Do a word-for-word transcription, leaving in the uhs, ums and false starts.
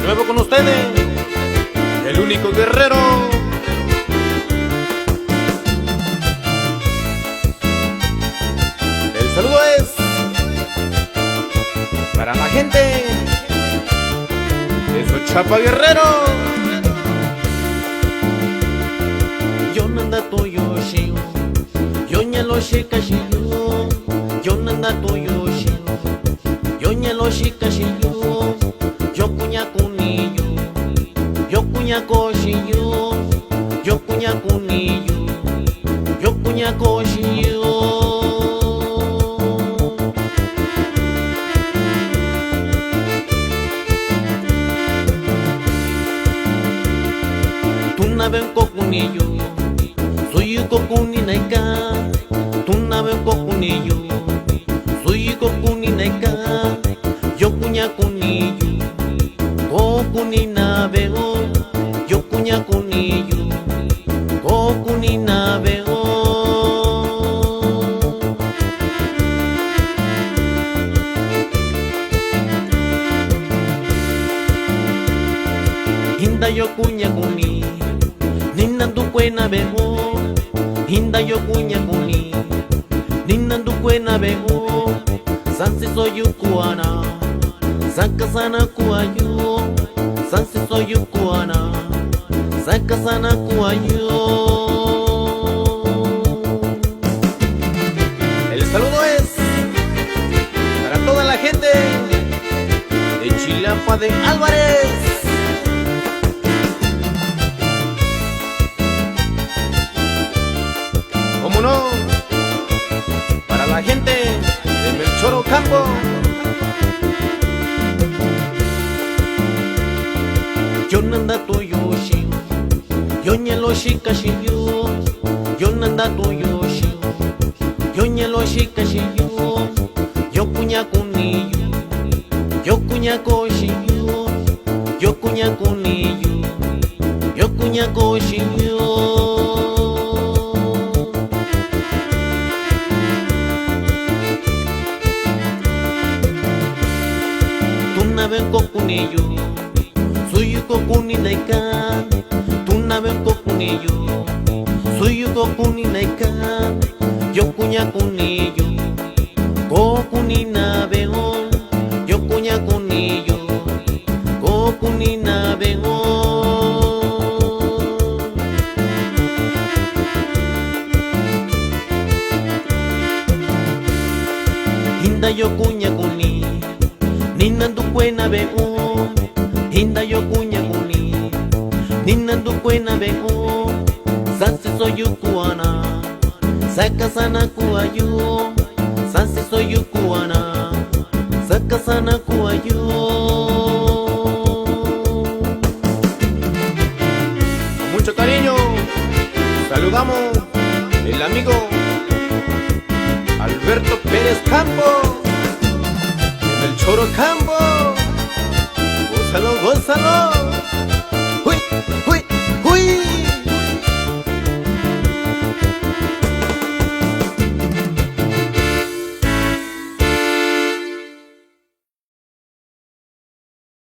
Nuevo con ustedes, el único guerrero. El saludo es para la gente de Sochapa, Guerrero. Yo na ndatuyu xiꞌin yu, yo ña lo xika xiꞌin yu, yo na ndatuyu xiꞌin yu, yo ña lo xika xiꞌin yu, yo ku ña kuni yu, yo ku ña koo xiꞌin yu, yo ku ña kuni yu, yo ku ña koo xiꞌin yu. Tu na ve kokuni yu, suyu kokuni na ikan. Tu na ve kokuni yu, suyu kokuni na ikan. Yo ku ña kuni yu, koo kuni na ve o. Yo ku ña kuni yu, koo kuni na ve o. Inda yo ku ña kuni, ni na ndukue na ve o. Inda yo ku ña kuni, ni na ndukue na ve o. Sansi so yu kua na, saka sana kua yu. Sansi so yu kua na, saka sana kua yu. El saludo es para toda la gente de Chilapa de Álvarez. ¿Cómo no? Para la gente de Melchor Ocampo. Yo na ndatuyu xiꞌin yu, yo ña lo xika xiꞌin yu, yo na ndatuyu xiꞌin yu, yo ña lo xika xiꞌin yu, yo ku ña kuni yu, yo ku ña koo xiꞌin yu, yo ku ña kuni yu, yo ku ña koo xiꞌin yu. Tu na ve kokuni yu, suyu kokuni na ikan. Tu na ve kokuni yu, suyu kokuni na ikan. Yo ku ña kuni yu, koo kuni na ve o. Yo ku ña kuni yu, koo kuni na ve o. Inda yo ku ña kuni, ni na ndukue na ve o. Inda yo ku ña kuni, ni na ndukue na ve o. Sansi so yu kua na, saka sana kua yu. Sansi so yu kua na, saka sana kua yu. Con mucho cariño, saludamos el amigo Alberto Pérez Campo, el Choro Campo. Gózalo, gózalo.